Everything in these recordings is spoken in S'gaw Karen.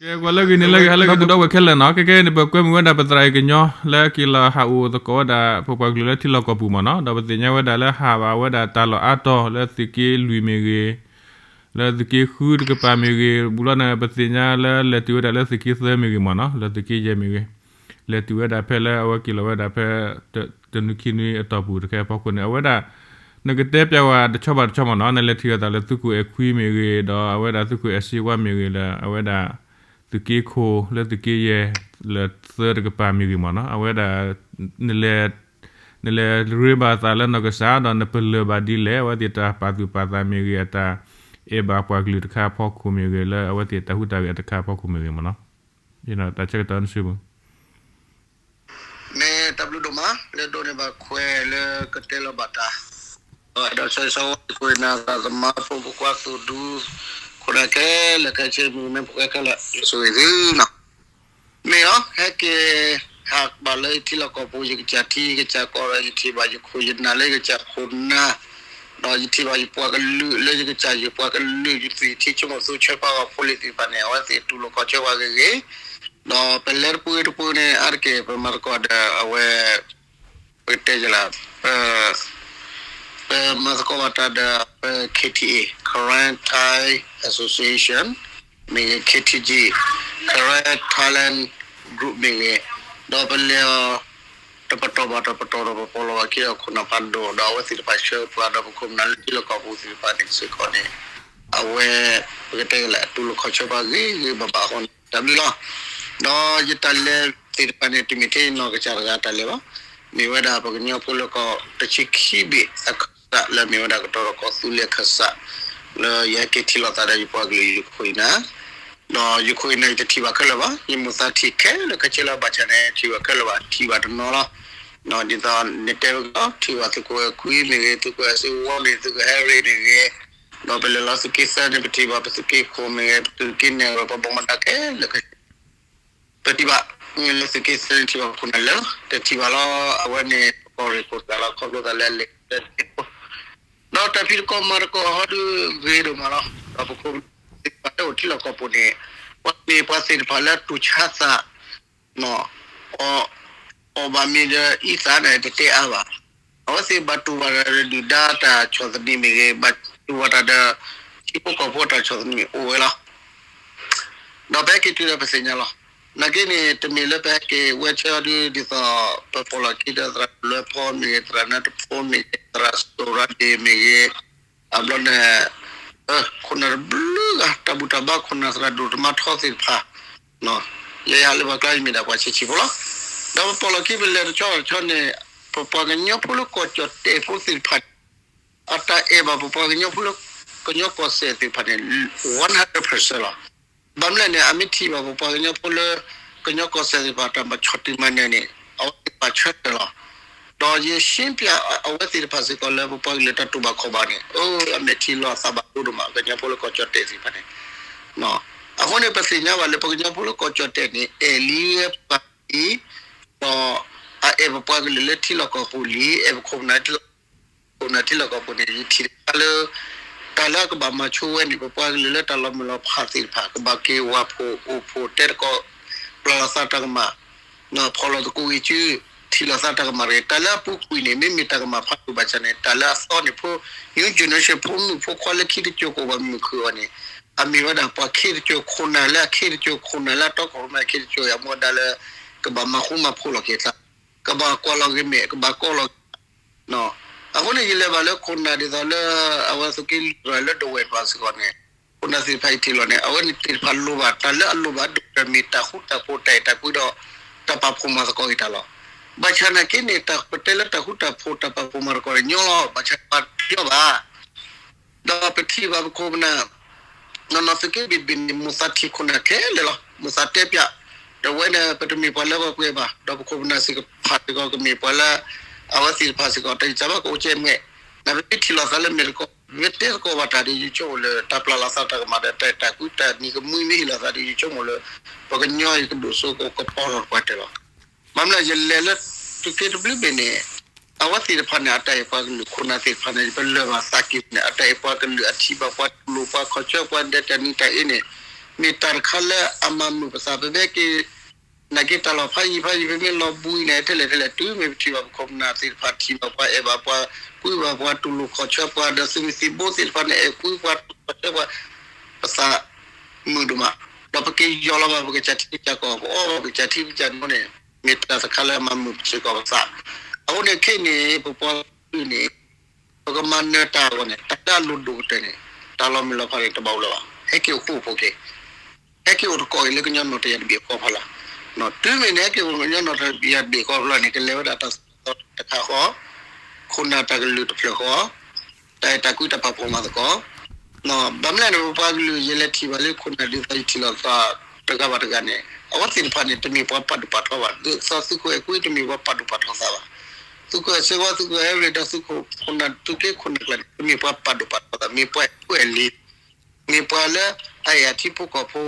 ကဲ ကွၢ်လၢဂ့ၤန့ၣ်လၢဂ့ၤ ဟါလၢဂ့ၤ ဒီပုၢ်ဒီဝဲၢ်ခဲလၢာ်နီၤ, ခဲကဲန့ၣ် ပကွဲမုာ်ဝဲဒၣ်ပသရၣ်အံၤကညီ လၢအက့ၤလီၤဟးအိၣ်သကိးဝဲဒၣ် ပပှၤကလုာ်လၢထံလီၢ်ကီၢ်ပူၤမ့ၢ်နီၤ, ဒီးပသ့ၣ်ညါဝဲဒၣ်လၢဟးဘၣ်ဝဲဒၣ်တၢ်လီၢ်အါတီၤလၢသုးက့လွံၢ်မ့ၢ်ဂ့ၤ, လၢသုးက့ဃုတကပၤမ့ၢ်ဂ့ၤ, ဘူးလီၤန့ၣ် ပသ့ၣ်ညါလၢလဲၤတုၤဝဲဒၣ်လၢသုးက့သၢမ့ၢ်ဂ့ၤမ့ၢ်နီၤ, လၢသုးက့ယဲၢ်မ့ၢ်ဂ့ၤ, လဲၤတုၤဝဲဒၣ်ဖဲလၢအဝဲက့ၤလီၤဝဲဒၣ်ဖဲ တနွံခံနွံအတီၢ်ပူၤတခါအဖီခိၣ်န့ၣ် အဝဲဒၣ် နကတဲပျးဝဲတဆီဘၣ်တဆီမ့ၢ်နီၤ, နလဲၤထံၣ်လိာ်သးလၢသုးခိၣ်အဲၣ်ခွံမ့ၢ်ဂ့ၤ, ဒီးအဝဲဒၣ်သုးခိၣ်အဲၣ်စ့ဝါမ့ၢ်ဂ့ၤ လၢအဝဲဒၣ်သုးက့ခိၣ် လၢသုးက့ယဲၢ် လၢသၢတကပၤမ့ၢ်ဂ့ၤမ့ၢ်နီၤ, အဝဲဒၣ် နလဲၤ နလဲၤရ့ဘၣ်သးလၢနီၢ်ကစၢ် ဒီးနပလၢၢ်ဘၣ်ဒ်လဲၣ် အဝဲသ့ၣ်တၢ်ပာ်သူၣ်ပာ်သးမ့ၢ်ဂ့ၤ, အတၢ်အဲၣ်ဘၣ်ပှၤကလုာ်တခါအဖီခိၣ်မ့ၢ်ဂ့ၤ, လၢအဝဲသ့ၣ်တၢ်ဟူးတၢ်ဂဲၤတခါအဖီခိၣ်မ့ၢ်ဂ့ၤမ့ၢ်နီၤ, တၢ်ဆၢကတီၢ်နစုပူၤ မ့ၢ်တၢ်ဘျုးဒိၣ်မး လၢဒိးန့ၢ်ဘၣ်ခွဲးလၢကတဲလီၤဘၣ်တၢ်, ဒီးဒီးဆၢဂ့ၤဆၢဝါ ယခိၣ်ယနၢ်သးသမါဖိ ဖိခွါသူၣ်ဒူ ခိၣ်နၢ်ခဲလၢာ်ခဲဆ့ မုၢ်မ့ၢ်ဖိၣ်ဃဲခဲလၢာ် ယဆိၣ်ဂ့ၤသုနီၤ. မ့ၢ်အီၤ ဟဲက့ၤ ဟးဘၣ်လၢယထံလီၢ်ကီၢ်ပူၤ ယကစၢ်ထံ ယကစၢ်ကီၢ်ဒီး ယထံၣ်ဘၣ်ယခိၣ်ယနၢ်လၢယကစၢ်ခိၣ်နၢ်, ဒီးယထံၣ်ဘၣ်ယပှၤကလုာ်လၢယကစၢ်ယပှၤကလုာ် ယသ့ၣ်ထံဆိကမိၣ်သူဆၢပှၤဂီၢ်ဖိလံၤသ့ၣ်တဖၣ်န့ၣ် အဝဲသ့ၣ်တူၢ်လိာ်ခီၣ်ဆၢပှၤဂ့ၤဂ့ၤ, ဒီးပလဲၤတပူၤတပူၤန့ၣ် အါတက့ၢ်ပမၤသကိးဒီးအဝဲ ပကတဲယလၢ ပ ပမၤသကိးဘၣ်တၢ်ဒီး ပ K T A, Karen Thai Association မ့ၢ်ဂ့ၤ, K T G, Karen Thailand Group မ့ၢ်ဂ့ၤ, ဒီးပလဲၤအီၤ တပတီၢ်ဘၣ်တပတီၢ်ဒီး ပပိာ်လီၤဘၣ်က့ၤအီၤခိၣ်နၢ်ဖးဒိၣ် ဒီးအဝဲသ့ၣ်တဖၣ်ဆှၢပှၤ ဒီးပခိၣ်ပနၢ်လၢထံလီၢ်ကီၢ်ပူၤသ့ၣ်တဖၣ်န့ၣ်စ့ၢ်ကီးန့ၣ် အဝဲ ပကတဲလၢအတူၢ်လိာ်ခီၣ်ဆၢပှၤဂ့ၤဂ့ၤဘၣ်ဘၣ်အဃိန့ၣ် တၢ်ဘျုးလီၤ. ဒီးယတၢ်လဲၤသ့ၣ်တဖၣ်န့ၣ် တမ့ၢ်ထဲနီၢ်ကစၢ်တဂၤတၢ်လဲၤဘၣ်. မ့ၢ်ဝဲဒၣ်ပကညီဖိလၢကီၢ်တဆံခံဘ့ၣ်အခၢၣ်စး လၢမ့ၢ်ဝဲဒၣ်ကတီၤထီၣ်ကီၢ်သူလ့ၤအခၢၣ်စး လၢယဟဲက့ၤထံၣ်လိာ်သးဒီးယပှၤကလုာ်ယခိၣ်ယနၢ် ဒီးယခိၣ်ယနၢ်ယတထံၣ်ဘၣ်ခဲလၢာ်ဘၣ်. ယမိၢ်သးထံၣ်ခဲလၢာ်ခဲဆ့လီၤ ဘၣ်ဆၣ်န့ၣ် ထံၣ်ဘၣ်ခဲလၢာ်ဘၣ် ထံၣ်ဘၣ်တနီၤလီၤ. ဒ်သိးနတဲဝဲကီး ထံၣ်ဘၣ်သုးခိၣ်အဲၣ်ခွံမ့ၢ်ဂ့ၤ, သုးခိၣ်အဲၣ်စ့ဝါမ့ၢ်ဂ့ၤ, သုးခိၣ်ဟဲရ့ၣ်မ့ၢ်ဂ့ၤ, ဒီးပလဲၤလီၤသုးက့သၢန့ၣ် ပထံၣ်ဘၣ်ပသုးက့ခိၣ်မ့ၢ်ဂ့ၤ, ပသုးက့နဲၣ်ဂ့ၤ ပဘၣ်မတၤခဲလၢာ်ခဲဆ့ ပထံၣ်ဘၣ်, မ့ၢ်လၢသုးက့သၢန့ၣ်ထံၣ်ဘၣ်ခိၣ်နၢ်လၢာ်, တထံၣ်ဘၣ်လီၤ. အဝဲန့ၣ် ပကီၢ်ရ့ၣ်ခိၣ်တဂၤလီၤ ခီဖျိသးလၢအလဲၤလၢသုးက့ခိၣ်, ဒီးတၢ်ဖံးသကိးမၤသကိးဟီဒုးဂ့ၤဒိၣ်မးလီၤ. ဒီးပခိၣ်ပနၢ်သ့ၣ်တဖၣ်လၢအိၣ်ထံလီၢ်ကီၢ်ပူၤန့ၣ် ပှၤမ့ၢ်ပှၤသ့ၣ်တဖၣ်လၢတူၢ်ဆါသး အီၣ်ဘၣ်မ့ၤဒီးအံသးန့ၣ် တတဲအါဘၣ်. အဝဲသ့ၣ်ဘၣ်တူၢ်ဘၣ်ဒီးဒုၣ်ဒါတၢ်ဆီၣ်သနံးမ့ၢ်ဂ့ၤ, ဘၣ်တူၢ်ဘၣ်တၢ်ဒီး ထံဖိကီၢ်ဖိတၢ်ဆီၣ်သနံးအိၣ်ဝဲလီၤ. ဒီးပဟဲက့ၤတုၤဒီးပသ့ၣ်ညါလီၤ. နာ်က့န့ၣ် တမ့ၢ်လၢပဟဲက့ၤဝဲဆၢဒုး ဒ်သိး ပပိာ်လီၤခံဒီးသရၣ်လွဲဖီမ့ၢ်ဂ့ၤ, သရၣ်နၢတဖိမ့ၢ်ဂ့ၤ, သရၣ်စိၤရၤဒ့ၣ်မ့ၢ်ဂ့ၤ, အဘျီန့ၣ် ခိၣ်နၢ်တဘျုးဂၤ တၢ်ဘူၣ်တၢ်ဘါခိၣ်နၢ် သရၣ်ဒိၣ်တမါထီသ့ၣ်တဖၣ် ယဲယဟးလၢပှၤကျါ ယမ့ၢ်ဒၣ်ပှၤဆံးဆံးဖိလီၤ. ဒီးပပိာ်လီၤခံ ပလဲၤတဆီဘၣ်တဆီန့ၣ် ပပှၤကညီဖိလၢကီၢ်ကၠီၣ်တဲာ်ဖိသ့ၣ်တဖၣ်န့ၣ် အတၢ်အဲၣ်ဘၣ်ပပှၤကညီဖိလၢ ကညီကီၢ်စဲၣ်သ့ၣ်တဖၣ်န့ၣ် one hundred percent လီၤ. ဘၣ်မနုၤလဲၣ်န့ၣ် အမ့ၢ်ထံၣ်ဘၣ်ပပှၤကညီဖိလၢ ကညီကီၢ်စဲၣ်သ့ၣ်တဖၣ် တၢ်ဘၣ်ဆီၣ်တံၢ်မၤနၢၤန့ၣ် အဝဲသ့ၣ်ဘၣ်ဆၢထၢၣ်လီၤ. ဒီးယရှင်းပြ အဝဲသ့ၣ်တဖၣ်စ့ၢ်ကီးလၢ ပပှၤကလုာ်တၢ်တူၢ်ဘၣ်ခီၣ်ဘၣ်န့ၣ် အၢ အမဲာ်ထံလီၤအသးဘၣ်ဒိဒိၣ်မး ကညီဖိလၢကီၢ်ကၠီၣ်တဲာ်သ့ၣ်တဖၣ်န့ၣ် အဃိန့ၣ် ပသ့ၣ်ညါဘၣ်လၢ ပကညီဖိလၢကီၢ်ကၠီၣ်တဲာ်န့ၣ် အဲၣ်လံဝဲပှၤလံ, ဒီးအအဲၣ်ပပှၤကလုာ်လၢထံလီၢ်ကီၢ်ပူၤလံ, အဲၣ်ပခိၣ်ပနၢ်လၢ ခိၣ်နၢ်ထံလီၢ်ကီၢ်ပူၤန့ၣ် ယထံၣ်တခါလၢ တၢ်လၢအကဘၣ်မၤဆိဝဲန့ၣ် ပပှၤကလုာ်လၢတၢ်လီၤမုၢ်လီၤဖးသ့ၣ်တဖၣ် ကဘၣ်က့ၤဝၢ်ဖှိၣ်အိၣ်ဖှိၣ် တဲသကိး ပျၢ်လိာ်သးတၢ်ကမၣ် ဖီၣ်လိာ်သကိးဂံၢ်စု ထံၣ်လိာ်သးတၢ်ကမၣ်တဂ့ၤ. တၢ်လၢအပူၤကွံာ်န့ၣ် မ့မ့ၢ်တၢ်ကမၣ်ဖးဒိၣ်ဘၣ်ဆၣ်န့ၣ် တၢ်လၢအသီန့ၣ် ဖိ new generation ဖိမုၣ်ဖိခွါလၢခံတစိၤကအိၣ်ဘၣ်မုာ်ခုၣ်အီၤန့ၣ် အမ့ၢ်ဝဲဒၣ်ပှၤခ့တစိၤခိၣ်နၢ်လၢအခ့တစိၤခိၣ်နၢ်လၢအတီခိၣ်ရိၣ်မဲအခံတစိၤအံၤ အမူဒါလၢ ကဘၣ်မၤဃူမၤဖိးလိာ်က့ၤသး ကဘၣ်ကွၢ်လီၤဂ့ၤမဲာ် ကဘၣ်ကီလီၤဂ့ၤ အဃိန့ၣ် ယလဲၤဘၣ်လၢခိၣ်နၢ်ဒ်သိးလၢ အဝဲသုးက့လွံၢ်လၢဒဝဲၢ်တဖၣ်စ့ၢ်ကီးန့ၣ် ခိၣ်နၢ်သ့ၣ်တဖၣ်အံၤထံၣ်လီၤန့ၣ် အဝဲန့ၣ်သ့ၣ်တဖၣ်လိၣ်ဘၣ် တၢ်လၢအလိၣ်ဘၣ်ဒိၣ်ဒီးမ့ၢ်တၢ်ဃူတၢ်ဖိး တၢ်အဲၣ်တၢ်ကွံဒီး တၢ်ပာ်ဖှိၣ်မၤသကိးက့ၤတၢ်လီၤ. ဘၣ်ဆၣ်နာ်က့န့ၣ် တၢ်ပတဲလၢတၢ်ဃူတၢ်ဖိး တၢ်ပာ်ဖှိၣ်မၤသကိးန့ၣ်ညီလီၤ ဘၣ်ဆၣ်ပှၤတညီဘၣ် ဒီးပထံၣ်ဘၣ်ပခိၣ်ပနၢ် နီၢ်နီၢ်သုးက့ဘ့ၣ်ဘ့ၣ်န့ၣ် မိၢ်သးထံၣ်ခိၣ်နၢ်ခဲလၢာ်လီၤ. မိၢ်သးတဲပျး တဝဲန့ၣ် ပတမ့ၢ်ပှၤလၢပှဲၤပှဲၤဘၣ် ဒီးပခိၣ်ပနၢ်စ့ၢ်ကီး ပှၤစ့ၢ်ကီးကမ့ၢ်ပှၤလၢ အဝဲသ့ၣ်တဖၣ်စ့ၢ်ကီး တၢ်ယစၢ်ဘၣ်ကအိၣ်ကဲမဲာ် နပမ့ၢ်ထံၣ်လိာ်သးလၢမဲာ်သကိး မ့ၢ်တဲသကိးဘၣ်တၢ်ဒီး ယဆိကမိၣ်လၢ တၢ်ပျၢ်လိာ်သးတၢ်ကမၣ်ဒီး တၢ်အဲၣ်တၢ်ကွံတၢ်နံၤကမှံမ့ၢ်ဟ့ၣ်လိာ်သးဒီး ယဆိကမိၣ်လၢ ပှၤကညီအံၤကဒိၣ်စိကကပီၤထီၣ်ပှၤတၢၢ်လီၤ. ဘၣ်မနုၤလဲၣ် ယလဲၤလၢသုးက့တဘျုးဘ့ၣ်န့ၣ် အဝဲသ့ၣ်တဖၣ်န့ၣ် အတၢ်အဲၣ်ပှၤကလုာ်ခိၣ်နၢ်သ့ၣ်တဖၣ်န့ၣ် ပလၢၢ်ဘၣ်သးက့ၤန့ၣ် အတၢ်အဲၣ်ပှၤကလုာ် အထံၣ်ဘၣ်ပှၤတူၢ်လိာ်ပှၤခီၣ်ဆၢပှၤဒဲးတၢ်နံၤတၢ်အ့န့ၣ် မ့ၢ်တၢ်တခါလၢအမၤမုာ်ပသး ပမ့ၢ်က့ၤ နာ်က့တၢ်လီၢ်ဖးယံၤဖးယံၤ ပမ့ၢ်လီၤဘှံးန့ၣ် ထဲလဲၣ်ထဲလဲၣ် တုၤမ့ၢ်ပထံၣ်ဘၣ်ပခိၣ်ပနၢ်သ့ၣ်တဖၣ် ထံၣ်ဘၣ်ပှၤအဲၣ်ဘၣ်ပှၤ ကွံဘၣ်ပှၤ တူၢ်လိာ်ခီၣ်ဆၢပှၤ ဒီးသုးမုၢ်သံၣ်ဘိသ့ၣ်တဖၣ်န့ၣ် အဲၣ်ကွံပှၤ တူၢ်လိာ်ခီၣ်ဆၢပှၤ ပသးမုာ်ဒိၣ်မး, ဒီးပက့ၤယီၢ်လီၤဘၣ် ပကစၢ်ထံကစၢ်ကီၢ် ပအီဘၣ်ပကစၢ်ထံကစၢ်ကီၢ်န့ၣ် မ့ၢ်တၢ်တခါလၢအမၤမုာ်ပစ့ၢ်ကီးပသး. အဃိန့ၣ်ခဲအံၤန့ၣ် ပပှၤကလုာ်န့ၣ် ပကမၤနၢၤတၢ်အဂီၢ်န့ၣ် တၢ်လၢအလိၣ်ဒိၣ်ကတၢၢ်န့ၣ် တၢ်လီၤမုၢ်လီၤဖးန့ၣ် တဘၣ်အိၣ်လၢၤဘၣ်. ဟဲက့ၤအိၣ်ဃိဖိက့ၤ, ဟဲက့ၤအိၣ်တကိးအံၤလၢကညီနီၢ်တယၢ်တဘ့ၣ်ဃီဖီလာ်. တုၤမ့ၢ်န့ၣ် ဟဲက့ၤအိၣ်ကညီနီၢ်တယၢ်တဘ့ၣ်ဃီဖီလာ်န့ၣ် ကလဲၤဝဲဒၣ်တၢ်သိၣ်တၢ်သီတခါဃီ, ခိၣ်နၢ်တၢ်ကလုၢ်တဖျၢၣ်ဃီ, တၢ်အဲၣ်တၢ်ကွံတၢ်ပာ်ဖှိၣ်မၤသကိး ဘၣ်မနုၤလဲၣ်န့ၣ် ပပှၤကလုာ် ယလဲၤထံၣ်ဘၣ်လၢခိၣ်နၢ်ဒ်သိးယထံၣ်လိာ်သးတဂၤဘၣ်တဂၤန့ၣ် အဝဲသ့ၣ်တဖၣ်န့ၣ် တမ့ၢ်ပှၤပာ်ဒိၣ်ပာ်ထီဘၣ်. ဒ်သိးသုးခိၣ်အဲၣ်ကွံတမ့ၢ်ပှၤပာ်ဒိၣ်ပာ်ထီသးဘၣ်. သုးခိၣ်အဲၣ်စ့ဝါ သုးခိၣ်အဲၣ်ရ့ၣ်ဒီးသုးခိၣ်ခိၣ်နၢ် သုးက့ခိၣ်နၢ်ကျါန့ၣ် တမ့ၢ်ပှၤပာ်ဒိၣ်ပာ်ထီသး မ့ၢ်ပှၤအဲၣ်ကွံအဲၣ်လ့ၤ မ့ၢ်ပှၤလၢအအဲၣ်အထံဖိကီၢ်ဖိ,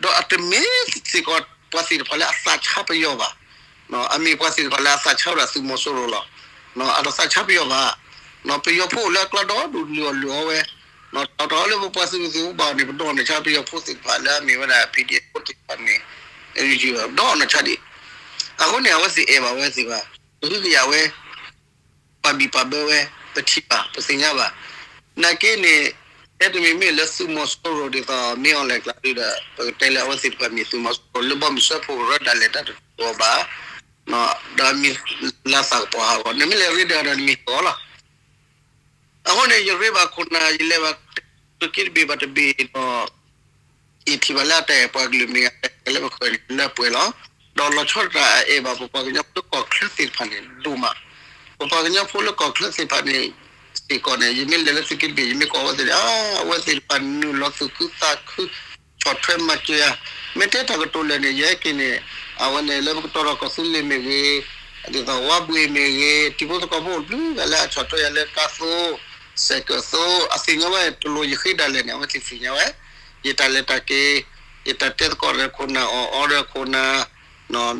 ဒီးအတမ့ၢ်စ့ၢ်ကီးပှၤသ့ၣ်တဖၣ်လၢအသးဆါပယီၤဘၣ်. အမ့ၢ်ပှၤသ့ၣ်တဖၣ်လၢအသးဆါဝဲဒၣ်သုးမီၤစိရိၤလီၤ. အတသးဆါပယီၤဘၣ်. ပယီၤဖိအိၣ်လၢအကျါဒီဒူၣ်လုၢ်အီၣ်လုၢ်အီဝဲ, တၢ်လၢပပှၤသုးမုၢ်သံၣ်ဘိဘၣ်အီၤန့ၣ် ပဒိးန့ၢ်ဆါပယီၤဖိသ့ၣ်တဖၣ်လၢအမ့ၢ်ဝဲဒၣ် ပီၣ်ဒံၣ်ဖိသ့ၣ်တဖၣ်န့ၣ် ဒိးန့ၢ်ဆါဒံး. အဃိန့ၣ် အဝဲသ့ၣ်အဲၣ်ဘၣ်ဝဲသ့ၣ်ဘၣ်, ပဟုကယာ်ဝဲ ပာ်ဘံၣ်ပာ်ဘၢဝဲ ပထံၣ်ဘၣ် ပသ့ၣ်ညါဘၣ်. နာ်က့န့ၣ် ဖဲတမ့ၢ်မ့ၢ်လၢသုးမီၤစိရိၤဒ်သိးမ့ၢ်အီၤလဲၣ်ကျါဒုဒီး ပကတဲလၢအဝဲသ့ၣ်တဖၣ်မ့ၢ်သုးမီၤစိရိၤလၢဘီမုၢ်စၢဖှိၣ်ကရၢဒၣ်လဲာ်တၢ်တတူၢ်အီၤဘၣ်, ဒီးမ့ၢ်လၢသးကပီၤဟးဂီၤ နမ့ၢ်လဲၤရ့ဒီးဒီးနမ့ၢ်ဟးဂီၤလီၤ. အဃိန့ၣ် ယရ့ဘၣ်ခိၣ်နၢ် ယလဲၤဘၣ်သုးက့တဘ့ၣ်ဘၣ်တဘ့ၣ်ဒီး ယထံၣ်ဘၣ်လၢအတၢ်အဲၣ်ပှၤကလုာ်မ့ၢ်ဂ့ၤ တၢ်အဲၣ်လၢပဃၢၤန့ၣ် လၢပှဲၤလီၤ. ဒီးလီၤဆီဒၣ်တၢ်အအဲၣ်ဘၣ်ပပှၤကညီဖိလၢကီၢ်ချၢသ့ၣ်တဖၣ်န့ၣ် ဒိၣ်မး. ပပှၤကညီဖိလၢကီၢ်ချၢသ့ၣ်တဖၣ်န့ၣ် စ့ၢ်ကီးန့ၣ် ယမ့ၢ်လဲၤလၢသုးက့တဘ့ၣ် ယမ့ၢ်ကိးအဝဲသ့ၣ်န့ၣ် အဝဲသ့ၣ်တဖၣ်နုာ်လီၤသူၣ်ခုသးခု ဆီၣ်ထွဲမၤစၢၤယၤ, မ့ၢ်တဲတၢ်ကတိၤလၢာ်န့ၣ် ယဟဲက့ၤန့ၣ် အဝဲန့ၣ်လၢပကတီၤထီၣ်ကီၢ်သူလ့ၤမ့ၢ်ဂ့ၤ, ဒ်သိးဝါဘှံးမ့ၢ်ဂ့ၤ, တံၤဖိသကိးဖိအိၣ်တဘျုးဂၤလၢအဆီၣ်ထွဲယၤလၢကါသိ, စဲးကၢးသိ, အသ့ၣ်ညါဝဲတလိၣ်ယဃ့ဒၣ်လဲာ်န့ၣ် အဝဲသ့ၣ်သ့ၣ်ညါဝဲ, ယတၢ်လဲၤတၢ်က့ၤ, ယတၢ်တဲသကိးဒီးခိၣ်နၢ် အီၣ်အီဒီးခိၣ်နၢ်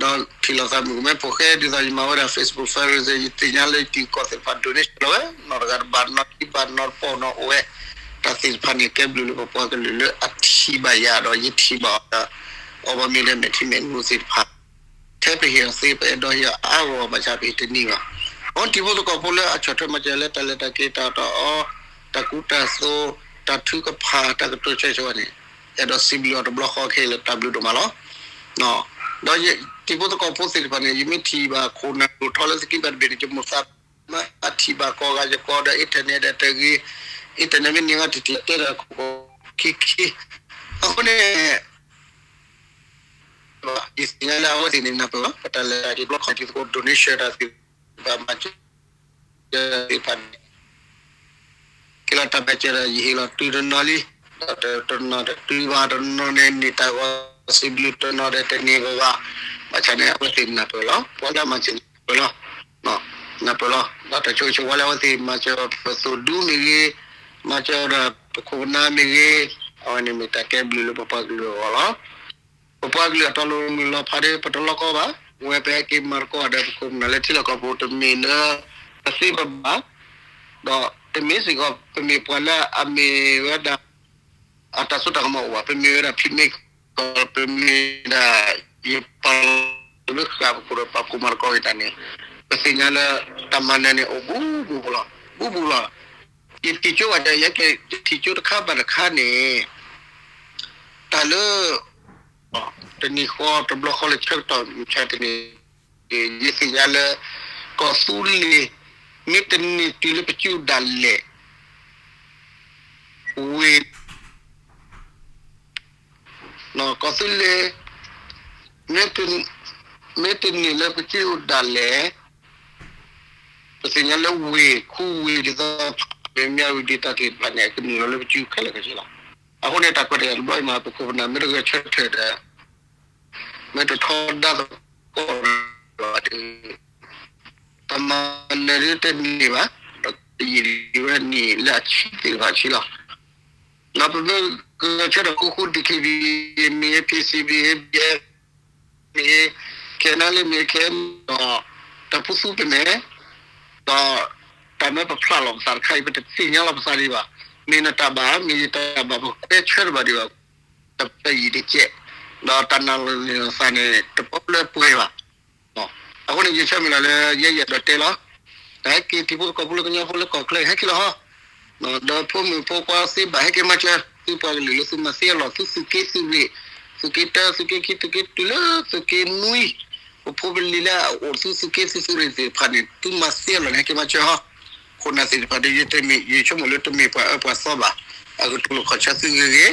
ဒီးထံၣ်လိာ်သးမုၣ်ကမဲဖိဃဲ ဒ်သိးယမၤဝဲဒၣ် Facebook fundraiser ယသ့ၣ်ညါလၢယတံၤသကိးသ့ၣ်တဖၣ် donation လီၤဝဲ နီၢ်တဂၤတဘၣ် နီၢ်ခံဘၣ် နီၢ်တပီၢ် နီၢ်အိၣ်ဝဲ, တၢ်သ့ၣ်တဖၣ်န့ၣ် ကဲဘျုးလၢပပှၤကလုာ်လၢအထံၣ်ဘၣ်အီၤဒီး အီၣ်ဘၣ်မ့ၢ်ဒီးမဲာ်ထံမဲာ်နိသ့ၣ်တဖၣ် ထဲပဟ့ၣ်အီၤသ့ ပအဲၣ်ဒိးဟ့ၣ်အီၤအါဂီၢ်ဘၣ်ဆၣ် ပဟ့ၣ်တန့ၢ်ဘၣ်. အဝဲတံၤဖိသကိးဖိလၢအဆီၣ်ထွဲမၤစၢၤလၢတၢ်လဲၤတၢ်က့ၤ တၢ်အီၣ်တၢ်အီ, တၢ်ကူတၢ်သိး, တၢ်ထုကဖၣ်, တၢ်ကတိၤဆၢဂ့ၤဆၢဝါန့ၣ် အဲၣ်ဒိးစံးဘျုးအီၤတဘျီဃီခဲအံၤလၢတၢ်ဘျုးဒိၣ်မးလီၤ. ဒီးယတံၤဖိသကိးဖိသ့ၣ်တဖၣ်န့ၣ် ယမ့ၢ်ထံၣ်ဘၣ်ခိၣ်နၢ်ဒိၣ်ထီလၢသုးက့ဘၣ်တဘ့ၣ်န့ၣ် ယမိၣ်သးမ့ၢ်အထံၣ်ဘၣ်ကိးဂၤယကိးဒီး internet ဒီးတဂ့ၤ, internet မ့ၢ်န့ၢ်ဂၤတထံၣ်တဲဒီးခိၣ်ခိၣ်ခံခံ, အဃိန့ၣ် ယသ့ၣ်ညါလၢအဝဲသ့ၣ်န့ၣ်နၢ်ပၢၢ်လီၤ. ပတၢ်လဲၤတၢ်က့ၤတဘျီခီၣ်ထံးသကိး donation တၢ်သ့ၣ်တဖၣ် မၤစၢၤသ့ၣ်တဖၣ်န့ၣ် ကဲလီၤတၢ်မၤစၢၤဒီး ယဟ့ၣ်လီၤတုၤတနီၤလံ, ဒီးတနီၤတတုၤဘၣ် တနီၤန့ၣ်န့ၢ်တၢ်ဂီၤစံးဘျုး တနီၤဒီးတန့ၢ်ဘၣ်ဘၣ်, ဘၣ်ဆၣ်န့ၣ် အဝဲသ့ၣ်နၢ်ပၢၢ်လီၤ. ပှၤလၢအမၤစၢၤနၢ်ပၢၢ်လီၤ. နၢ်ပၢၢ်လီၤ. ဒီးတၢ်ဆိၣ်ဂ့ၤဆိၣ်ဝါလၢအဝဲသ့ၣ်မၤစၢၤပသိၣ်ဒူမ့ၢ်ဂ့ၤ, မၤစၢၤဒီးပခိၣ်ပနၢ်မ့ၢ်ဂ့ၤ, အဝဲန့ၣ်မ့ၢ်တၢ်ကဲဘျုးလၢပပှၤကလုာ်အဂီၢ်လီၤ. ပပှၤကလုာ်အတၢ်လီၤမုၢ်လီၤဖးဒီး ပတလီၤကီဘၣ်, ဝဲပဟဲက့ၤမၤသကိးဒီးပခိၣ်ပနၢ်လၢထံလီၢ်ကီၢ်ပူၤ တမ့ၢ်လၢပသ့ပဘၣ်, ဒီးတမ့ၢ်စ့ၢ်ကီး ပမ့ၢ်ပှၤလၢအမ့ၢ်ဝဲဒၣ် အတၢ်စိတၢ်ကမီၤအိၣ်ဘၣ်, ပမ့ၢ်ဝဲဒၣ် peacemaker, ပမ့ၢ်ဒၣ် ယပာ်လၢဃာ်ပခိၣ်ဒီးပာ်ဖှိၣ်မၤသကိးက့ၤတၢ်န့ၣ်, ပသ့ၣ်ညါလၢ တၢ်မၤနၢၤန့ၣ်အိၣ်ဘူးဘူးလီၤ, ဘူးဘူးလီၤ. ယထံၣ်ကၠိဘၣ်ဒီး ယကထံၣ်ကၠိတခါဘၣ်တခါန့ၣ် တၢ်လၢ တနံၤဃီတဘျီဃီလၢဆၢကတီၢ်မုၢ်ဆါတနံၤ ယသ့ၣ်ညါလၢ ကီၢ်သူလ့ၤ မ့ၢ်တန့ၢ်တုၤလၢပစုဒၣ်လဲာ် ဝ့ၢ် ကီၢ်သူလ့ၤ မ့ၢ်တန့ၢ်လၢပစုဒၣ်လဲာ် ပသ့ၣ်ညါလၢဝ့ၢ် ခူဝ့ၢ်ဒ်သိး မ့ၢ်မၠၣ်ဝတံၤ တၢ်သ့ၣ်တဖၣ်န့ၣ် အကနုာ်လီၤလၢပစုခဲလၢာ်ခဲဆ့လီၤ. အဃိန့ၣ် တၢ်ကွဲးတၢ်ယာ်တဘျီအံၤမး ပခိၣ်ပနၢ်မ့ၢ်တဂဲၤဆၢထၢၣ်ဒီး မ့ၢ်တထီဒါသကိးဒီး တၢ်မၤနၢၤဒ်တန့ၢ်ဘၣ်, ဒီးယံာ်ဝဲနံၣ်လၢအဆံသ့ၣ်တဖၣ်ဆံလီၤ. ဒီးပမ့ၢ်ဂဲၤဆၢထၢၣ်ဃူဃူ DKBA မ့ၢ်ဂ့ၤ PC မ့ၢ်ဂ့ၤ BGF မ့ၢ်ဂ့ၤ KNLA မ့ၢ်ဂ့ၤ ခဲအံၤဒီး တၢ်ဖိသူပမဲာ် ဒီးတၢ်မၢပဖျါလီၤပသးတခါအံၤ ပတသ့ၣ်ညါလီၤပသးဒံးဘၣ်. မ့ၢ်နတၢ်ဘၣ် မ့ၢ်ယတၢ်ဘၣ် ပကွဲဆၢတဘၣ်ဒံးဘၣ်. တၢ်ဖံးတၢ်ယံၤတကဲး, ဒီးတၢ်နာ်လီၤသးန့ၣ် တပီလၢပှဲၤဘၣ်. အဃိန့ၣ် ယဆၢမုၢ်လၢ်လၢယဲယအဲၣ်ဒိးတဲလီၤ. တၢ်ဟဲက့ၤထံဖိကီၢ်ဖိလၢကညီဖိလၢကီၢ်ချၢ ဟဲက့ၤလီၤဟီ, ဒီးဖိမုၣ်ဖိခွါသ့ဘၣ်ဟဲက့ၤမၤစၢၤ သုပှၤကလုာ်လၢသုမၤသ့အလီၢ် သုသုးက့သုးရ့ၣ်, သုးက့တၢ သုးက့ခံ သုးက့တုၤလၢသုးက့နွံ, ပဖိပလံၤလၢအအိၣ်သုသုးက့သုသုးရ့ၣ်သ့ၣ်တဖၣ်န့ၣ် သုမၤသ့အလီၢ်န့ၣ် ဟဲက့ၤမၤစၢၤဟီ, ခိၣ်နၢ်သ့ၣ်တဖၣ်ဒီး ယတမ့ၢ် ယဆိကမိၣ်လၢတမ့ၢ်ပှၤအၢပှၤသီဘၣ်, အကတူၢ်လိာ်ခီၣ်ဆၢသုဂ့ၤဂ့ၤ,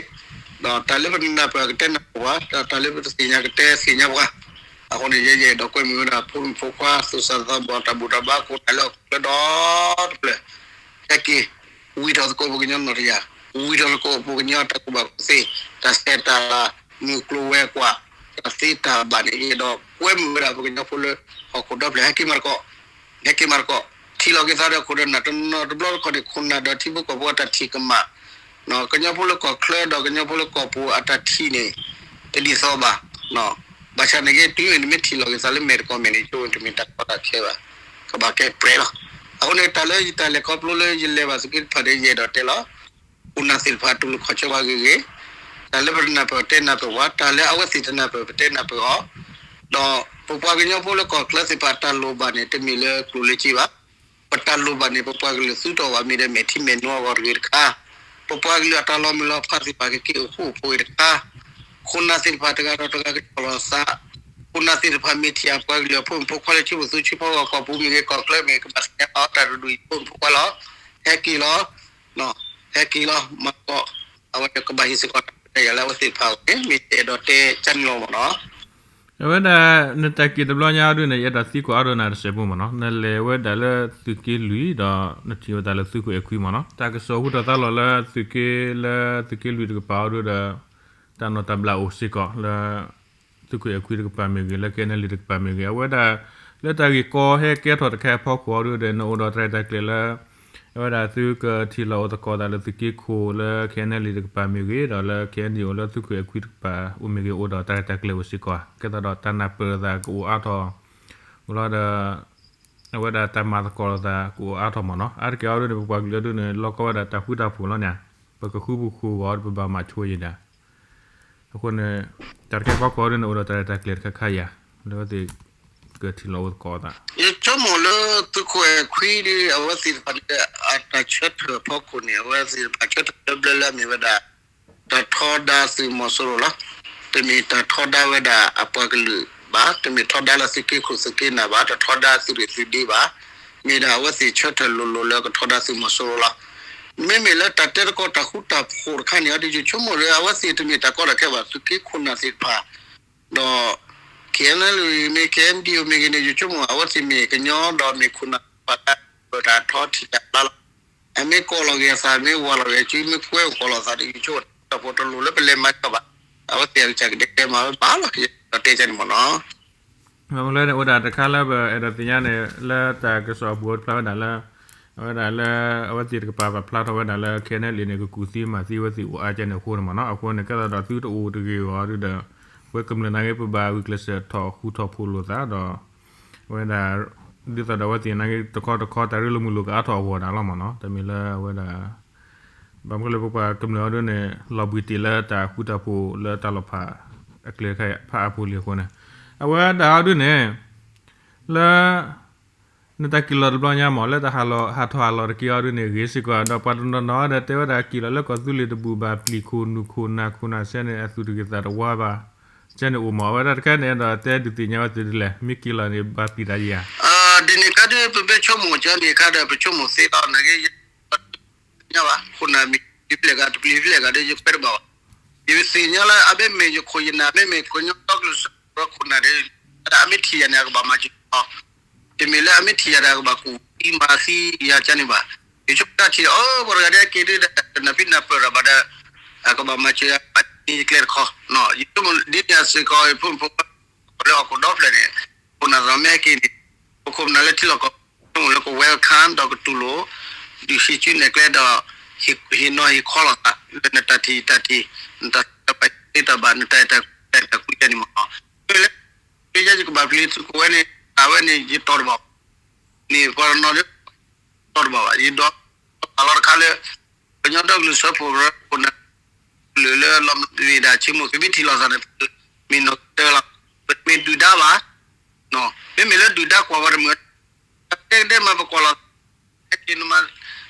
ဒီးတၢ်လၢပတနၢ်ပၢၢ်ကတဲနၢ်ပၢၢ်ပှၤ, ဒီးတၢ်လၢပတသ့ၣ်ညါကတဲသ့ၣ်ညါပှၤ, အဃိန့ၣ် ယဲယအဲၣ်ဒိးကွဲမုာ်ဝဲဒၣ် ဖိမုၣ်ဖိခွါ သူၣ်စၢ်သးဘီၣ် တၢ်ဘူၣ်တၢ်ဘါ ခိၣ်နၢ်လၢဟီၣ်ခိၣ်ချၢဒီတဖျၢၣ်, ဟဲက့ၤ ဝံထီၣ်သကိးပကညီနီၢ်တယၢ်, ဝံထီၣ်သကိးပကညီတၢ်ကူၣ်ဘၣ်ကူၣ်သ့, တၢ်ဆဲးတၢ်လၤ မုၢ်ကျိၤဝဲၤကွာ်, တၢ်သ့တၢ်ဘၣ်န့ၣ် ယအဲၣ်ဒိးကွဲမုာ်ဝဲဒၣ်ပကညီဖိလၢဟီၣ်ခိၣ်ဒီဖျၢၣ် ဟဲက့ၤမၤသကိး, ဟဲက့ၤမၤသကိး, ထံၣ်လိာ်က့ၤသးဒီးခိၣ်ဒီးနၢ် တနီၤတဘျီတခီန့ၣ် ခိၣ်နၢ်ဒီးထံဖိကီၢ်ဖိအတၢ်ထံၣ်ကမၣ်, ကညီဖိလၢကီၢ်ချၢဒီးကညီဖိလၢကီၢ်ပူၤအတၢ်ထံၣ်န့ၣ် တဒ်သိးဘၣ်. ဘၣ်ဆၣ်န့ၣ်က့ တုၤမ့ၢ်နမ့ၢ်ထံၣ်လိာ်က့ၤသးလၢမဲာ်တကီၢ်မဲာ်န့ၣ် ဆိတမ့ၢ်တၢ်ကီတၢ်ခဲဘၣ်, ကဘၣ်ကဲပြဲးလီၤ. အဃိန့ၣ် တၢ်လၢယတၢ်လဲၤခီဖျိလၢယလဲၤဘၣ်သုးက့တဖၣ်ဒီး ယအဲၣ်ဒိးတဲလီၤ. ခိၣ်နၢ်သ့ၣ်တဖၣ်တူၢ်လိာ်ခီၣ်ဆၢပှၤဂ့ၤဂ့ၤ, တၢ်လၢပတနၢ်ပၢၢ်တဲနၢ်ပၢၢ်ပှၤ, တၢ်လၢအဝဲသ့ၣ်တနၢ်ပၢၢ်ပတဲနၢ်ပၢၢ်အီၤ, ဒီးပပှၤကညီဖိလၢကီၢ်ချၢသ့ၣ်တဖၣ်တၢ်လိၣ်ဘၣ်န့ၣ် တမ့ၢ်လၢကျိၣ်လၢစ့ဘၣ်. ပတၢ်လိၣ်ဘၣ်န့ၣ် ပပှၤကလုာ်သူတီၤဘၣ်မ့ၢ်ဒီးမဲာ်ထံမဲာ်နိအဂီၢ်တဂ့ၤတခါ, ပပှၤကလုာ်အတၢ်လီၤမုၢ်လီၤဖးသ့ၣ်တဖၣ်ကက့ၤအိၣ်ဃူအိၣ်ဖိးတခါ, ခိၣ်နၢ်သ့ၣ်တဖၣ်တဂၤဒီးတဂၤကတီၢ်လိာ်သး, ခိၣ်နၢ်သ့ၣ်တဖၣ်မ့ၢ်ထံၣ်အပှၤကလုာ်အဖိမုၣ်ဖိခွါလၢထံဖိသူဆံးဖိဂီၢ် ကီၢ်ပူၤမ့ၢ်ဂ့ၤ ကီၢ်ချၢမ့ၢ်ဂ့ၤ ကဘၣ်သ့ၣ်ညါအီၤ တၢ်တဒူၣ်အံၤဖိမုၣ်ဖိခွါလီၤ. ဟဲက့ၤလီၤ, ဟဲက့ၤလီၤ မၤသကိး, အဝဲကဘၣ်ဟ့ၣ်စ့ၢ်ကီးတၢ်ခွဲးတၢ်ယာ်လၢအဝဲသ့ၣ်တဖၣ်အဂီၢ်န့ၣ် မ့ၢ်ယအဲၣ်ဒိးတဲကန့ၣ်လီၤမ့ၢ်နီၤ. အဝဲဒၣ် နတၢ်က့ၤတဘျီညါအီၤဒုန့ၣ် ယအဲၣ်ဒိးသံကွၢ်အီၤဒုနၤတစဲးဖိမ့ၢ်နီၤ, နလဲၤဝဲဒၣ်လၢသုးက့လွံၢ်ဒီး နထံၣ်ဝဲဒၣ်လၢသုးခိၣ်အဲၣ်ခွံမ့ၢ်နီၤ, တၢ်ကစီၣ်ဟူထီၣ်သါလီၤလၢသုးက့ လၢသုးက့လွံၢ်တကပၤအီၤဒုဒီး တၢ်နီၣ်တၢ်ဘျးအိၣ်စ့ၢ်ကီးလၢ သုးခိၣ်အဲၣ်ခွံတကပၤမ့ၢ်ဂ့ၤ လၢ ခဲအံၤအယ်လ်အ့ တကပၤမ့ၢ်ဂ့ၤ, အဝဲဒၣ် လၢတၢ်ဂ့ၢ်ကီဟဲကဲထီၣ်တခါအဖီခိၣ်အီၤဒုဒီး နအိၣ်ဒီးတၢ်ရဲၣ်တၢ်ကျဲၤလၢ အဝဲဒၣ်သုကထံၣ်လိာ်အိၣ်သကိးသးလၢသုးက့ခိၣ်လၢ ခဲအံၤအယ်လ်အ့ တကပၤမ့ၢ်ဂ့ၤ ဒီးလၢ ခဲအံၤအယ်လ်အ့ လၢသုးခိၣ်အဲၣ်ခွံတကပၤအိၣ်မ့ၢ်ဂ့ၤ အိၣ်ဒီးတၢ်ရဲၣ်တၢ်ကျဲၤဝဲစ့ၢ်ကီးဧါ, ကဲသးဒီးတၢ်နၢ်ပၢၢ်သးကအိၣ်အါထီၣ် လီၤဒီး အဝဲဒၣ်တၢ်မၤသကိးလိာ်သးကအိၣ်အါထီၣ်မ့ၢ်နီၤ, အါတက့ၢ်အီၤဒုန့ၣ် ပပှၤကလုာ်အီၤဒုန့ၣ် လီၢ်ကီဝဲဒၣ်တၢ်ဃူတၢ်ဖိးလီၤန့ၣ်, ပကဃူပဃူးဂီၤ ပဘၣ်မၤဆိယံၤဒၣ် အဃိန့ၣ် တၢ်တခါအဖီခိၣ်အီၤဒုန့ၣ် အိၣ်ဒီးတၢ်ရဲၣ်တၢ်ကျဲၤတခါခါယၤ လၢအဝဲသ့ၣ်ကထံၣ်လိာ်အိၣ်သကိးသး. ယဆိကမိၣ်လၢသုးခိၣ်အဲၣ်ခွံဒု အဝဲသ့ၣ်တဖၣ်န့ၣ် အတၢ်ဆၢထၢၣ်အဖီခိၣ်န့ၣ် အဝဲသ့ၣ်တဖၣ်ဆၢထၢၣ်ဘျၢဘျၢလၢအမ့ၢ်ဝဲဒၣ် တၢ်ထီဒါသုးမီၤစိရိၤလီၤ. တမ့ၢ်တၢ်ထီဒါဝဲဒၣ်အပှၤကလုာ်ဘၣ်, တမ့ၢ်ထီဒါလၢသုးက့ခိၣ်သုးက့နၢ်ဘၣ်, တထီဒါသုးရ့ၣ်သုးဒ့ဘၣ်, မ့ၢ်ဒၣ်အဝဲသ့ၣ်ဆၢထၢၣ်လိၤလိၤလၢကထီဒါသုးမီၤစိရိၤလီၤ. မ့မ့ၢ်လၢတၢ်တဲသကိးတၢ်ဃူတၢ်ဖိးတခါန့ၣ်အီၤဒု ယဆိကမိၣ်လၢအဝဲသ့ၣ်တမ့ၢ်တၢ်ကီတၢ်ခဲဘၣ်, သုးက့ခိၣ်နၢ်သ့ၣ်တဖၣ် ဒီး ခဲအံၤအယ်လ်အ့ မ့ၢ် ခဲအံၤအယ်လ်အ့ မ့ၢ်ဂ့ၤန့ၣ် ယဆိကမိၣ် အဝဲသ့ၣ်မ့ၢ်ကညီဒီးမ့ၢ်ခိၣ်နၢ်သ့ၣ်တဖၣ်လၢ ပတၢ်ထီထံၣ်တၢ်ဘျါလီၤ. အမ့ၢ်ကိးလီၤက့ၤအသး မ့ၢ်ဝၤလီၤက့ၤအစု မ့ၢ်ကွဲအိၣ်ကီးလိာ်သးဒီး ယဆိကမိၣ်တၢ်ဖီတလိၤလၢပလဲၤမၤကီဘၣ်. အဝဲသ့ၣ်အကစၢ်ကဒဲကဒဲမၤဝဲဘၣ်လီၤ. ယတဲကန့ၣ်မ့ၢ်နီၤ. မ့ၢ်လၢန့ၣ် အိၣ်ဒၣ်တခါလၢပအဲၣ်ဒိးသ့ၣ်ညါန့ၣ် လၢတၢ်ကစီၣ်အပူၤတဖျါဝဲဒၣ်လၢ အဝဲဒၣ်လၢ အဝဲသ့ၣ်တကပၤပာ်ဖျါထီၣ်ဝဲဒၣ်လၢ ခဲအံၤအယ်လ်အ့ န့ၣ် ကကူၣ်သံမၤသံအဝဲသ့ၣ်အိၣ်အါကဲန့ၣ်အဃိန့ၣ်မ့ၢ်နီၤ. အဃိန့ၣ် ကဲသးဒီးသုတအိၣ်တဂ့ၤအဂီၢ်ဒုဒီး ပဝဲကမျၢၢ်နာ်က့ ပဘၣ်ဂုာ်ကျဲးစၢးထီၣ်ဃူထီၣ်ဖိးလိာ်သးဒီး အဝဲဒၣ် ဒ်သိးဒီးအဝဲသ့ၣ်နာ်က့ တခီတခီတၢ်ရ့လိာ်မုာ်လိာ်ကအါထီၣ်အဂီၢ်ဒၣ်လီၤမ့ၢ်နီၤ. တမ့ၢ်လၢအဝဲဒၣ် ဘၣ်မနုၤလၢပပှၤကမျၢၢ်အီၤဒုန့ၣ် လီၤဘှံးတ့ၢ်လၢတၢ်ဃူတၢ်ဖိးလၢတၢ်လီၤဖးအကျဲတခါဖးအါဖိလံအဃိန့ၣ် အဝဲဒၣ်အီၤဒုန့ၣ် လၢ နတၢ်က့ၤလီၤတဘျီညါမ့ၢ် လၢတၢ်ဟးထီၣ်ဟးလီၤတက့ၢ်အီၤဒုန့ၣ် ဂ့ၤစ့ၢ်ကီး ဒီးပှၤတနီၤနီၤဒီးတဲဝဲဒၣ်က့ၤလီၤလၢကီၢ်သူလ့ၤတဘူၣ်ဘၣ် ပျံၤခိၣ်နူာ်ခိၣ်နၢ်ခိၣ်နၢ်ဆဲန့ၣ် အသူၣ်တဂ့ၤသးတဝါဘၣ် ဆဲန့ၣ်အိၣ်မ့ၢ် အဝဲဒၣ်တခါန့ၣ်ဒီးတဲဒုးသ့ၣ်ညါဝဲသ့ၣ်ဒ်လဲၣ် မ့ၢ်က့ၤလီၤန့ၣ် ဘၣ်ပျံၤတၢ်ယၤ ဒ်န့ၣ်ခါဒု ပမ့ၢ်ဆိကမိၣ်ကန့ၣ်ခါဒီး ပဆိကမိၣ်သ့လီၤ နာ်က့ ယညါဘၣ် ခိၣ်နၢ်မ့ၢ်ပျံၤဖျဲၣ်ဂၤ တပျံၤဖျဲၣ်ဂၤဒီး ယကွဲတဘၣ်ဘၣ်. ယသ့ၣ်ညါလၢအမ့မ့ၢ်ယခိၣ်ယနၢ် မ့မ့ၢ်ကညီဒီကလုာ်စၢဖှိၣ်ခိၣ်နၢ်ဒီး အမ့ၢ်ထံၣ်ယၤန့ၣ် အကဘၣ်မၤစၢၤလီၤ. တမ့ၢ်လၢအမ့ၢ်ထံၣ်ယၤဒီး အကဘၣ်ကူၣ်သံမၤသံယၤကန့ၣ်ဘၣ်. ယဆိကမိၣ်တၢ်ထံၣ် အိၣ် ပှၤတဂၤဒ်အက့ၤဒုဒီး တနၢ်ဖံးနၢ်ပၢၢ်တၢ်ဘၣ်ဒီး အကဘၣ်မၤစၢၤယၤ ဘၣ်တ့ကျဲတခီ ယဆိကမိၣ်ဒ်န့ၣ်စ့ၢ်ကီး ဖိမုၣ်ဖိခွါ လၢဟီၣ်ခိၣ်ဒီဖျၢၣ်န့ၣ် ခိၣ်နၢ်သီမ့ၢ်ဟဲက့ၤန့ၣ် ပခိၣ်ပနၢ်လၢထံလီၢ်ကီၢ် ဆိကမိၣ်လၢက welcome ဒီးကတူၢ်လိာ် ဒုးဆံးစုနဲၣ်ကျဲဒီး ဟ့ၣ်နီၤဟ့ၣ်ခီလိာ်သး လၢနတၢ်ထံၣ်တၢ်ထံၣ် နတၢ်သ့တၢ်ဘၣ် နတၢ်အဲၣ်တၢ်ကွံတၢ်န့ၣ်မ့ၢ်နီၤ. လၢ ယဲယကဘၣ်ပျံၤသုးခိၣ်ဝဲန့ၣ် အဝဲန့ၣ် ယတီၢ်တဘၣ်ဘၣ်. န့ၣ်ပှၤတနီၤလၢ တီၢ်တဘၣ်ဘၣ် ယဒီး ပာ်လီၤတခါလၢ ကညီဒီကလုာ်စၢဖှိၣ်ရၢခိၣ်နၢ် ပပှၤကလုာ်လၢလီၤမ့ၢ်ဒၣ်ဆ့မိၢ်သုမ့ၢ်ထံၣ်လိာ်သးန့ၣ် မ့ၢ်နီၢ်ကတၢၢ်လီၤ, ပမ့ၢ်ဒုၣ်ဒါဘၣ်, မ့မ့ၢ်လၢဒုၣ်ဒါကွၢ်ဝဲတမုာ် တဲကဒဲမးပကွၢ်လီၤ, ဟဲက့ၤနမၤ,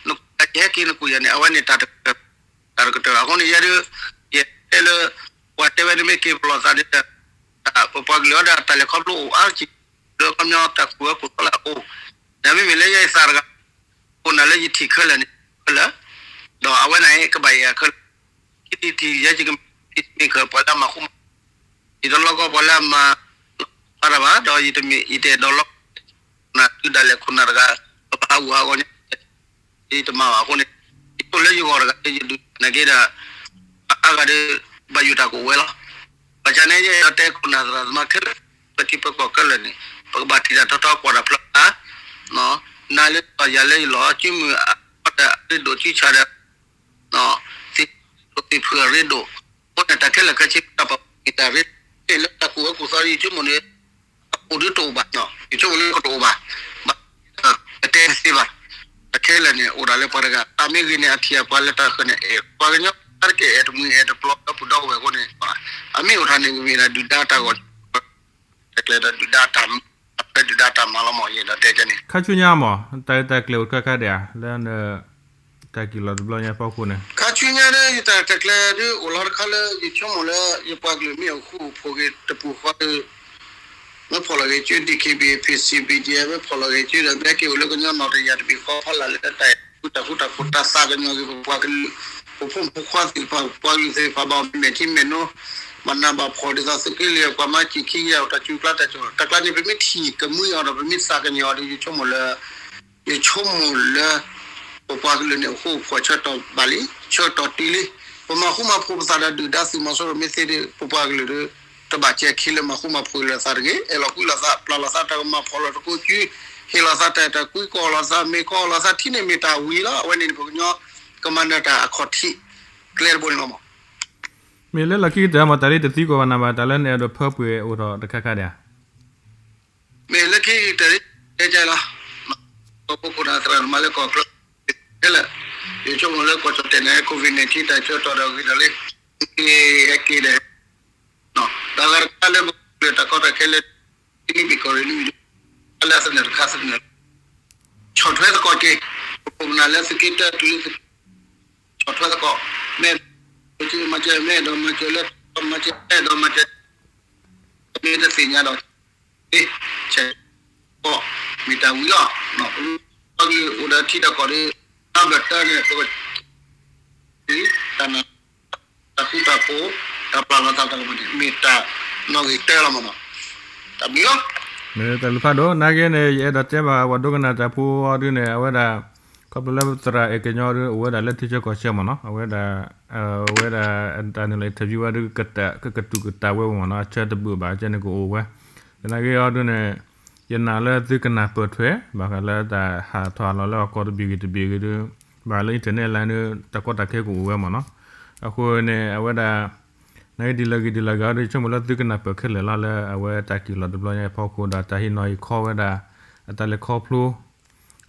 နကူၣ်ယၤ ယဟဲက့ၤနကူၣ်ယၤန့ၣ် အဝဲန့ၣ်တၢ်တကတၢၢ်, တၢ်တကတၢၢ်လီၤ. အဃိန့ၣ် ယဲဒၣ် ယတဲလၢ ပှၤတဲဝဲန့ၣ်မ့ၢ်က့ၤပလီၢ်သးဒီး ပပှၤကလုာ်အီၤဒီးတၢ်လဲၤခီဖျိအိၣ်အါက့ၤ လၢခီပညီတၢ်ကူၣ်ဝဲကူၣ်သီလၢအအိၣ်, ဒီးမ့မ့ၢ်လၢယဲယသးတဂၤ အိၣ်နၤလၢယထံၣ်ခဲလၢာ်န့ၣ် ခဲလၢာ်, ဒီးအဝဲန့ၣ်ကဘၣ်ယၤခဲလၢာ် ခံထံၣ်ယဲယကမ့ၢ် peacemaker ပှၤလၢအမၤဃူမၤ ယတလီကီပှၤလၢအမၤ ဖးတၢ်ဘၣ်, ဒီးယတမ့ၢ် ယတအဲၣ်ဒိးလီ ခိၣ်နၢ်တုၤဒၣ်လဲာ်ခိၣ်နၢ်တဂၤ ပဟးဂူာ်ဟးဂီၤန့ၣ် ယတမၤဘၣ်အဃိန့ၣ် ယဆိကမိၣ်လၢယဂီၢ်တဂၤ ယဒုးနာ်က့ဒီး အါဂၤဒီး ဘၣ်ယိၣ်တၢ်ကအိၣ်ဝဲလီၤ. ဘၣ်ဆၣ်န့ၣ် ယအဲၣ်ဒိးတဲခိၣ်နၢ်သရၣ်သမါခဲလၢာ် ပထံပကီၢ်ခဲလၢာ်န့ၣ် ပကဘၣ်ထံၣ်တၢ်ထီထီကွၢ်တၢ်ဖျါဖျါ နၤလၢယၤလၢယလီၤ စုမုၢ်အါဒီးအရ့ဒိၣ်စုဆၣ်ဒီး သ့ၣ်ဒိၣ်သ့ၣ်ဖုၣ်အရ့ဒိၣ်, အဃိန့ၣ် တၢ်ခဲလၢာ်ခဲဆ့ တၢ်ပာ်ဖှိၣ်မ့ၢ်တၢ်ရ့ဒိၣ် လၢတၢ်ကူၣ်ဝဲကူၣ်သီ ယဆိကမိၣ်န့ၣ် အအိၣ်ဒ်တအိၣ်ဘၣ်, ယဆိကမိၣ်လၢကတအိၣ်ဘၣ်, ဘၣ် ကတဲတသ့ဘၣ်, တၢ်ခဲလၢာ်န့ၣ် အိၣ်ဒၣ်လၢပှၤတဂၤ တၢ်မ့ၢ်ဂ့ၤန့ၣ် အထံၣ်အပှၤလၢတၢ်ဃၢၤန့ၣ် အဲၣ်ပှၤကညီ တၢ်တက့ၢ်အဲၣ်တမှံၤအဲၣ်တပျီဒီပုၢ်ဒီဝဲၢ်အဃိန့ၣ် အမ့ၢ်အိၣ်ထီၣ်န့ၣ် မ့ၢ်ဒၣ်ဒုၣ်ဒါတၢ်ဂီၤ တၢ်ကျဲဒီးဒုၣ်ဒါတၢ် ဖဲဒုၣ်ဒါတၢ်မၤလီၤမး ယအဲၣ်ဒိးတဲန့ၣ် ခါဆူညါမး တၢ်တၢ်ကျဲၤအိၣ်တခါခါဒံးဧါ လၢန တၢ်ကံၢ်လီၤတဘျီညါဖီခိၣ်န့ၣ် ခါဆူညါဒီး ယတၢ်တၢ်ကျဲၤဒ်အိၣ်လီၤတခါလၢ ယဆိကမိၣ်လၢ ယပှၤကလုာ်မ့ၢ်အိၣ်ဃူအိၣ်ဖိးဂ့ၤတပူၤဃီဒီး မ့ၢ်ဖီၣ်လီၤဂ့ၤကၠိ ဒီး ခ့ဘံၣ် ဖံးစံး ဘံၣ်ကၠံ မ့ၢ်ဖီၣ်လီၤဂ့ၤကၠိဒီး မ့ၢ်က့ၤအိၣ်လၢကညီနီၣ်တယၢ်တဘ့ၣ်ဃီဖီလာ်လၢတၢ်အဲၣ်တၢ်ဃူတၢ်ဖိးတၢ်သးကညီၤဂ့ၤ ပပှၤကလုာ် ပဖိမုၣ်ဖိခွါသ့ၣ်တဖၣ် ပှၤကလုာ်သ့ၣ်တဖၣ် ဘၣ်မဲာ်ထံမဲာ်နိ ဘၣ်နးဘၣ်ဖှီၣ်ဒ်သိးသုးက့လွံၢ်အပှၤမၤစၢၤခံကယၤအိၣ် တၢ်စူၤကျါတၢ်စူၤ တၢ်ကျါန့ၣ် ပမ့ၢ်ထံၣ်ကမှံအီၤဒီး ပမ့ၢ်သးကညီၤအီၤဒီး ယဆိကမိၣ်လၢ ယဆိကမိၣ်လၢ ပပှၤကလုာ်န့ၣ် အိၣ်ဃူအိၣ်ဖိးဆၢကတီၢ်ဘၣ်လံ ဆၢကတီၢ်တုၤလံ ပမၤဃူမၤဖိးပသးဒီးဒုၣ်ဒါသုးမီၤစိရိၤမ့ၢ်သ့ဒီး ပပှၤကလုာ်ဒီး တဘၣ်စဲၤခံလၢမၤဃူမၤဖိးလိာ်သးတဂ့ၤ အဲၣ်လီၤကွံလိာ်သး ပျၢ်လိာ်သးတၢ်ကမၣ်ဖီၣ်လိာ်သကိးစု ဟ့ၣ်လိာ်သးတၢ်အဲၣ်တၢ်ကွံ ကအီၣ်လိာ်သးထံန့ၣ်မ့ၢ်တၢ်ဝံၤလီၤ အဝဲန့ၣ်န့ၣ် ပကညီကမၤနၢၤတၢ်အခီၣ်ထံး ကျဲတဘိန့ၣ်လီၤမး မ့ၢ်လၢလီၢ်ခံကတၢၢ်မး တၢ်လၢတသံကွၢ်ဘၣ်နၤဘၣ် တၢ်လၢနအဲၣ်ဒိးဖၢပှဲၤအိၣ်ထီၣ်တခါခါဒံးဧါ မ့ၢ်လၢခံကတၢၢ် တဲကလီၤ ပခိၣ်နၢ်သရၣ်သမါလၢကီၢ်ချၢ ခဲလၢာ် ယဆိကမိၣ်လၢကီၢ်ကၠီၣ်တဲာ်န့ၣ် COVID nineteen တၢ်ဆၢကတီၢ်ဒီးဂ့ၤဒီးလံ က့ၤဟဲက့ၤဒီး တၢ်ဂၤတခါလၢပကတၢၢ်တၢ်ကီတၢ်ခဲလၢာ် နံၣ်ဘ့ၣ်ကီၢ်ရ့ၣ်နံၣ်ဘ့ၣ် တၢ်လၢအသနၢၣ်တခါသနၢၣ် ဆီၣ်ထွဲသကိးက့ၤ ပခိၣ်ပနၢ်လၢသုးက့တၢတုၤလၢသုးက့ ဆီၣ်ထွဲသကိး မ့ၢ် မၤစၢၤ မ့ၢ်အဲၣ်ဒိးမၤစၢၤလၢ မၤစၢၤ မ့ၢ်အဲၣ်ဒိးမၤစၢၤ မ့ၢ်တသ့ၣ်ညါဒီး ဆဲး ကီၢ် မ့ၢ်တၢ်ဝံၤလီၤ ပကအိၣ်ဒီးထံဒီးကီၢ်ဒီး တၢ်ဘၣ်တၢ်န့ၣ် ပက တၢ်နၢ် တၢ်ဃူတၢ်ဖိး တၢ်ပျၢ်လိာ်သးတၢ်ကမၣ်န့ၣ် မ့ၢ်တၢ်နီၣ်ဂံၢ်တၢလီၤမးနီၤ တၢ်ဘျုးလီၤ မ့ၢ်တၢ်လုၢ်ဖးဒိၣ် နာ်က့န့ၣ် ယအဲၣ်ဒိးတဲဘၣ်ပှၤဒိကနၣ်တၢ်ဖိအီၤဒုန့ၣ် အဝဲဒၣ် ခီဖျိလၢသရၣ်အဲၣ်ကညီဒု အိၣ်ဝဲဒၣ်လၢထံဆၢကီၢ်ဆၢမးနီၤ အဝဲဒၣ် အဝဲဒၣ် တၢ်န့ၣ်လီၤ interview ဝဲဒု ကကတူၢ်ကတၢၢ်ဝဲမးနီၤ အဆၢတဘျုးဘၣ် ကဲန့ၣ်ကအိၣ်ဝဲ သနာ်က့အီၤဒုန့ၣ် ယနာ်လၢသုကနၢ်ပၢၢ်ထွဲ ဘၣ်ဃးလၢတၢ်ဟးထီၣ်ဟးလီၤလၢအကီၢ်တဘ့ၣ်ဂ့ၤတဘ့ၣ်ဂ့ၤဒု ဘၣ်လၢ internet line ဒု တၢ်ကီတၢ်ခဲကအိၣ်ဝဲမးနီၤ အဃိန့ၣ် အဝဲဒၣ် နာ်က့ဒ်လဲၣ်ဂ့ၤဒ်လဲၣ်ဂ့ၤအီၤဒု ယဆိကမိၣ်လၢသုကနၢ်ပၢၢ်ခဲလၢာ်လီၤ လၢအဝဲတၢ်က့ၤလီၤတဘျီညါအံၤအဖီခိၣ်ဒီး တၢ်ဟ့ၣ်နီၤဟ့ၣ်ခီဝဲဒၣ် အတၢ်လဲၤခီဖျိ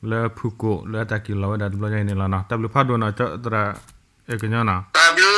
လၢဖုၣ်ကိာ်လၢအတၢ်က့ၤလီၤဝဲဒၣ်တဘျီညါအံၤန့ၣ်လီၤနီၤ တၢ်ဘျုးဖးဒိၣ်နီၤ ကၠီသရၣ်အဲၣ်ကညီနီၤ တၢ်ဘျုး